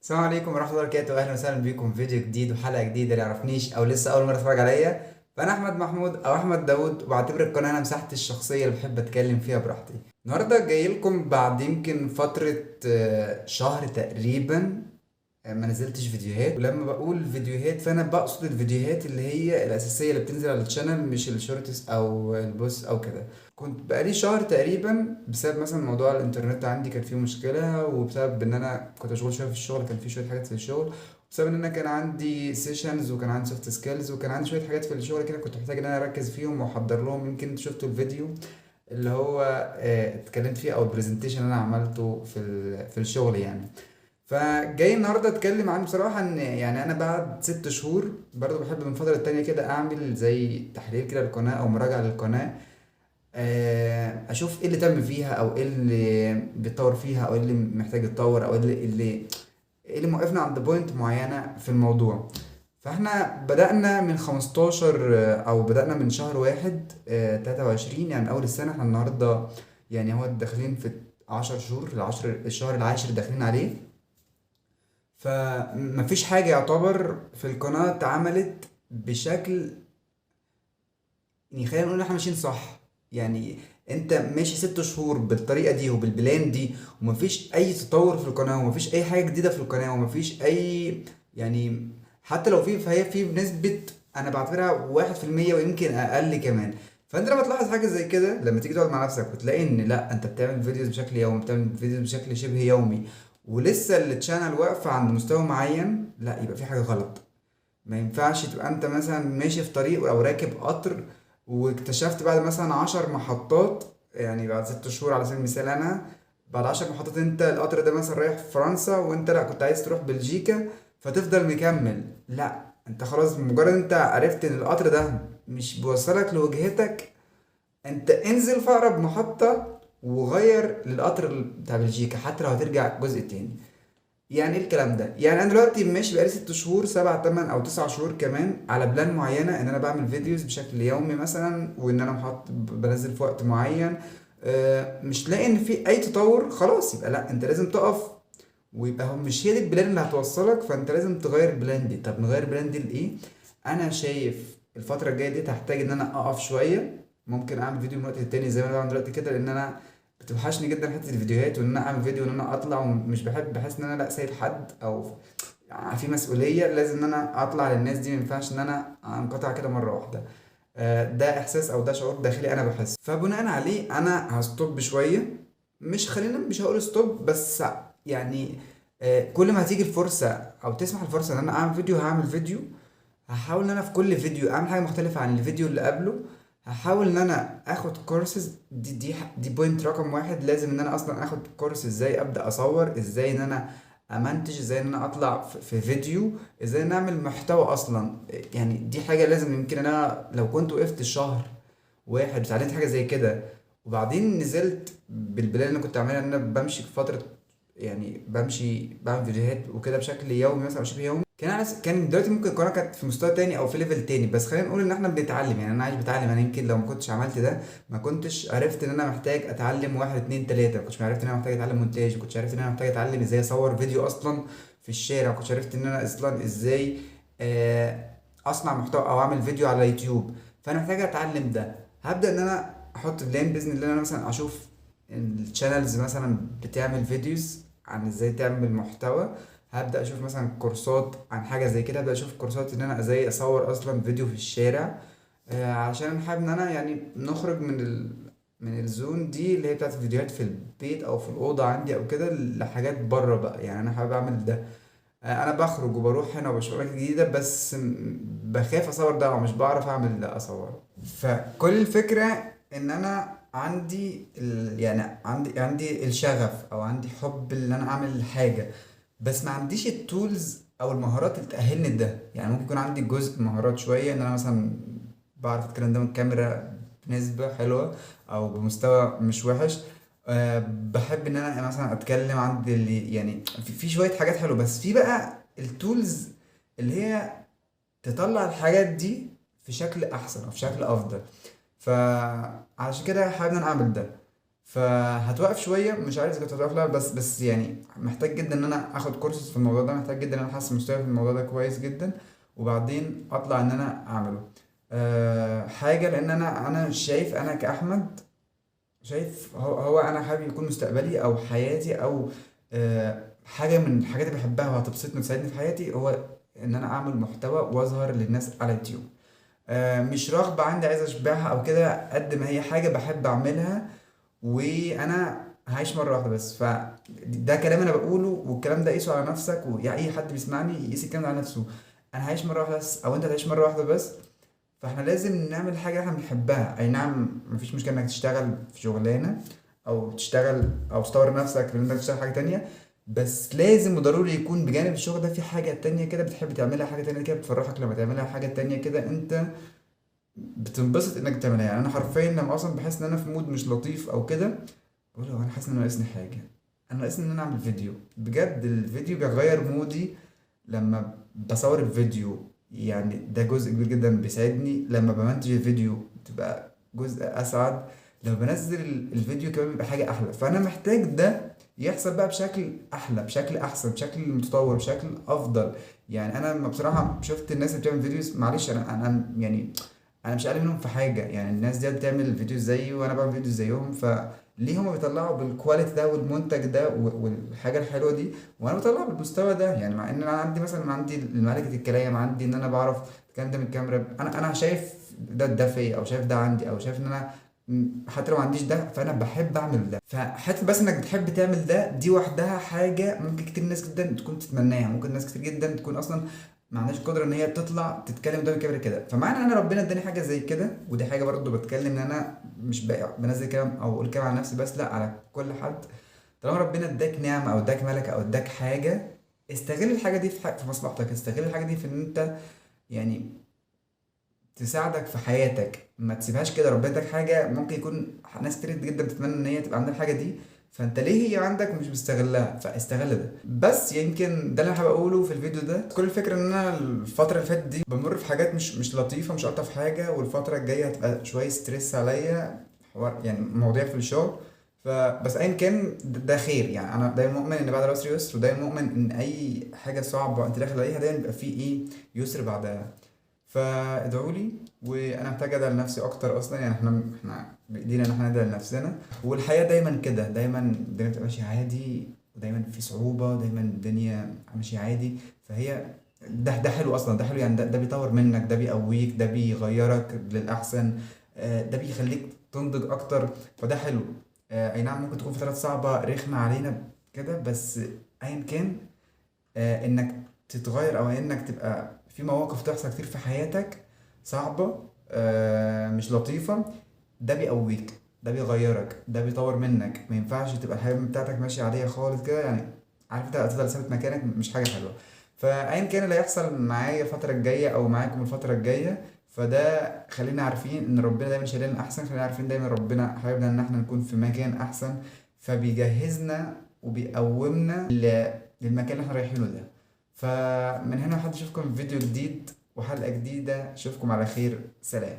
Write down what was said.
السلام عليكم ورحمة الله وبركاته، أهلا وسهلا بكم في فيديو جديد وحلقة جديدة. اللي يعرفنيش أو لسه أول مرة يتفرج عليا، فأنا أحمد محمود أو أحمد داوود، وبعتبر القناة أنا مساحتي الشخصية اللي بحب أتكلم فيها براحتي. النهاردة جاي لكم بعد يمكن فترة، شهر تقريبا، ما نزلتش فيديوهات. ولما بقول فيديوهات فأنا بقصد الفيديوهات اللي هي الأساسية اللي بتنزل على ال channel، مش ال shorts أو ال post أو كده. كنت بقالي شهر تقريبا بسبب مثلا موضوع الانترنت عندي كان فيه مشكلة، وبسبب ان انا كنت مشغول شوية في الشغل، كان فيه شوية حاجات في الشغل، وبسبب ان انا كان عندي sessions وكان عندي soft skills وكان عندي شوية حاجات في الشغل كده كنت محتاج ان انا اركز فيهم واحضر لهم. يمكن انتوا شفتوا الفيديو اللي هو، اتكلمت فيه او ال presentation اللي انا عملته في الشغل. فجاي النهارده اتكلم عن بصراحة ان انا بعد 6 شهور برضو بحب من فترة للتانيه كده اعمل زي تحليل كده للقناة او مراجعه للقناة، اشوف ايه اللي تم فيها او ايه اللي بيتطور فيها او ايه اللي محتاج يتطور او ايه اللي موقفنا عند point معينة في الموضوع. فاحنا بدأنا من 15، او بدأنا من شهر واحد، 23، يعني اول السنة. احنا النهارده هو داخلين في 10 شهور، الشهر العاشر داخلين عليه. فمفيش حاجة يعتبر في القناة اتعملت بشكل خلينا نقول ان احنا ماشيين صح. انت ماشي 6 شهور بالطريقة دي وبال plan دي ومفيش اي تطور في القناة ومفيش اي حاجة جديدة في القناة ومفيش اي، حتى لو في فهي في بنسبة انا بعتبرها واحد في المية ويمكن اقل كمان. فانت لما تلاحظ حاجة زي كده، لما تيجي تقعد مع نفسك وتلاقي ان لا انت بتعمل videos بشكل يومي، بتعمل videos بشكل شبه يومي، ولسه ال channel واقفة عند مستوى معين، لا يبقى في حاجة غلط. ما ينفعش تبقى انت مثلا ماشي في طريق او راكب قطر واكتشفت بعد مثلا 10 محطات، يعني بعد 6 شهور على سبيل المثال، انا بعد 10 محطات انت القطر ده مثلا رايح في فرنسا وانت لا كنت عايز تروح بلجيكا، فتفضل مكمل. لا انت خلاص مجرد انت عرفت ان القطر ده مش بيوصلك لوجهتك، انت انزل في اقرب محطة وغير للقطر بتاع بلجيكا حتى لو هترجع جزء تاني. يعني ايه الكلام ده؟ انا دلوقتي ماشي بقالي 6 شهور، 7، 8 او 9 شهور كمان على plan معينة ان انا بعمل videos بشكل يومي مثلا، وان انا بنزل في وقت معين، مش لاقي ان في اي تطور، خلاص يبقى لا انت لازم تقف، ويبقى هو مش هي دي ال plan اللي هتوصلك، فانت لازم تغير ال plan دي. طب نغير ال plan دي لايه؟ انا شايف الفترة الجاية دي تحتاج ان انا اقف شوية، ممكن اعمل فيديو من وقت للتاني زي ما انا بعمل دلوقتي كده، لان انا بتوحشني جدا حتة الفيديوهات وان انا اعمل فيديو وان انا اطلع، ومش بحب، بحس ان انا لا سايب حد او في مسؤولية لازم ان انا اطلع للناس دي، ما ينفعش ان انا انقطع كده مرة واحدة. ده احساس او ده شعور داخلي انا بحس، فبناء عليه انا ه stop شوية، مش هقول stop، بس كل ما هتيجي الفرصة او تسمح الفرصة ان انا اعمل فيديو هعمل فيديو. هحاول ان انا في كل فيديو اعمل حاجة مختلفة عن الفيديو اللي قبله، هحاول ان انا اخد كورسز، دي point رقم 1، لازم ان انا اصلا اخد كورس ازاي ابدا اصور، ازاي ان انا امنتج، ازاي ان انا اطلع في فيديو، ازاي ان اعمل محتوى اصلا. دي حاجة لازم. يمكن انا لو كنت وقفت شهر واحد اتعلمت حاجة زي كده وبعدين نزلت بال plan اللي كنت عاملها ان انا بمشي في فترة، يعني بمشي بعمل فيديوهات وكده بشكل يومي مثلا او شبه يومي، كان دلوقتي ممكن القناة كانت في مستوى تاني او في level تاني. بس خلينا نقول ان احنا بنتعلم، انا عايش بتعلم. انا يمكن لو ما كنتش عملت ده ما كنتش عرفت ان انا محتاج اتعلم 1 2 3، ما كنتش عرفت ان انا محتاج اتعلم مونتاج، ما كنتش عرفت ان انا محتاج اتعلم ازاي اصور فيديو اصلا في الشارع، ما كنتش عرفت ان انا اصلا ازاي، اصنع محتوى او اعمل فيديو على يوتيوب. فانا محتاج اتعلم ده. هبدا ان انا احط plan باذن الله ان انا مثلا اشوف ال channels مثلا بتعمل videos عن ازاي تعمل محتوى، هبدا اشوف مثلا كورسات عن حاجة زي كده، هبدا اشوف كورسات ان انا ازاي اصور اصلا فيديو في الشارع، عشان حابب ان انا نخرج من ال zone دي اللي هي بتاعت الفيديوهات في البيت او في الاوضة عندي او كده، لحاجات بره بقى. انا حابب اعمل ده. انا بخرج وبروح هنا وبشوف اماكن جديدة، بس بخاف اصور ده ومش بعرف اعمل ده اصور. فكل الفكرة ان انا عندي يعني عندي الشغف او عندي حب ان انا اعمل حاجة، بس ما عنديش ال tools او المهارات اللي تاهلني لده. ممكن يكون عندي جزء مهارات شوية ان انا مثلا بعرف اتكلم قدام الكاميرا بنسبة حلوة او بمستوى مش وحش، بحب ان انا مثلا اتكلم عند اللي يعني في شوية حاجات حلوة، بس في بقى ال tools اللي هي تطلع الحاجات دي في شكل احسن او في شكل افضل. فعشان كده حابب ان انا اعمل ده. فهتوقف شوية، مش عارف اذا كنت هتوقف لا، بس يعني محتاج جدا ان انا اخد كورسز في الموضوع ده، محتاج جدا ان انا احسن مستواي في الموضوع ده كويس جدا، وبعدين اطلع ان انا اعمله. حاجة، لان انا شايف، انا كاحمد شايف هو انا حابب يكون مستقبلي او حياتي او حاجة من الحاجات اللي بحبها وهتبسطني وتساعدني في حياتي، هو ان انا اعمل محتوى واظهر للناس على اليوتيوب. مش رغبة عندي عايز اشبعها او كده، قد ما هي حاجة بحب اعملها، وانا هعيش مرة واحدة بس. فده كلام انا بقوله، والكلام ده قيسه على نفسك، ويا اي حد بيسمعني يقيس الكلام ده على نفسه. انا هعيش مرة واحدة بس، او انت هتعيش مرة واحدة بس، فاحنا لازم نعمل حاجة احنا بنحبها. اي نعم مفيش مشكلة انك تشتغل في شغلانة او تشتغل او تطور نفسك في انك تشتغل حاجة تانية، بس لازم وضروري يكون بجانب الشغل ده في حاجة تانية كده بتحب تعملها، حاجة تانية كده بتفرحك لما تعملها، حاجة تانية كده انت بتنبسط انك تعملها. يعني انا حرفيا لما اصلا بحس ان انا في mood مش لطيف او كده، بقول هو انا حاسس ان انا ناقصني حاجة، انا ناقصني ان انا اعمل فيديو. بجد الفيديو بيغير mood ي لما بصور الفيديو، يعني ده جزء كبير جدا بيساعدني. لما بمنتج الفيديو بتبقى جزء اسعد، لما بنزل الفيديو كمان بيبقى حاجة احلى. فانا محتاج ده يحصل بقى بشكل احلى، بشكل احسن، بشكل متطور، بشكل افضل. يعني انا لما بصراحة شفت الناس اللي بتعمل videos، معلش انا يعني انا مش اقل منهم في حاجة، يعني الناس دي بتعمل videos زيي وانا بعمل videos زيهم، فليه هما بيطلعوا بال quality ده والمنتج ده والحاجة الحلوة دي، وانا بطلع بالمستوى ده؟ يعني مع ان انا عندي مثلا، عندي ملكه الكلام، عندي ان انا بعرف اتكلم قدام الكاميرا، انا شايف ده فيا، او شايف ده عندي، او شايف ان انا حتى لو ما عنديش ده فانا بحب اعمل ده. فحته بس انك بتحب تعمل ده، دي وحدها حاجة ممكن كتير ناس جدا تكون تتمناها، ممكن ناس كتير جدا تكون اصلا ما عندهاش قدره ان هي تطلع تتكلم قدام الكاميرا كده. فمعنى ان انا ربنا اداني حاجة زي كده، ودي حاجة برضو بتكلم ان انا مش بنزل كلام او اقول كلام على نفسي بس، لا على كل حد. طالما ربنا اداك نعمه او اداك ملكه او اداك حاجة، استغل الحاجة دي في مصلحتك، استغل الحاجة دي في ان انت يعني تساعدك في حياتك، ما تسيبهاش كده. ربنا اداك حاجة ممكن يكون ناس كتير جدا بتتمنى ان هي تبقى عندها الحاجة دي، فانت ليه هي عندك ومش مستغلها؟ فاستغل ده. بس يمكن ده اللي انا حابب اقوله في الفيديو ده. كل الفكرة ان انا الفترة اللي فاتت دي بمر في حاجات مش لطيفة، مش الطف حاجة، والفترة الجاية هتبقى شوية ستريس عليا، حوار يعني مواضيع في الشغل. فبس ايا كان ده خير. يعني انا دايما مؤمن ان بعد العسر يسر، ودايما مؤمن ان اي حاجة صعبة انت داخل عليها دايما بيبقى فيه ايه يسر بعدها. فادعوا لي، وانا محتاج ادعي لنفسي اكتر اصلا، يعني احنا بايدينا ان احنا ندعي لنفسنا. والحياة دايما كده، دايما الدنيا بتبقى ماشية عادي، ودايما في صعوبة، دايما الدنيا ماشية عادي. فهي ده حلو اصلا، ده حلو يعني، ده بيطور منك، ده بيقويك، ده بيغيرك للاحسن، ده بيخليك تنضج اكتر، فده حلو. اي نعم ممكن تكون فترات صعبة رخمة علينا كده، بس ايا كان، انك تتغير او انك تبقى في مواقف تحصل كتير في حياتك صعبة، مش لطيفة، ده بيقويك، ده بيغيرك، ده بيطور منك. ما ينفعش تبقى الحياة بتاعتك ماشية عادية خالص كده، يعني عارف انت هتفضل ثابت مكانك، مش حاجة حلوة. فأيا كان اللي هيحصل معايا الفترة الجاية أو معاكم الفترة الجاية، فده خلينا عارفين إن ربنا دايما شايلنا أحسن، خلينا عارفين دايما ربنا حاببنا إن احنا نكون في مكان أحسن، فبيجهزنا وبيقومنا للمكان اللي احنا رايحينه ده. فمن هنا لحد اشوفكم في فيديو جديد وحلقة جديدة، اشوفكم على خير، سلام.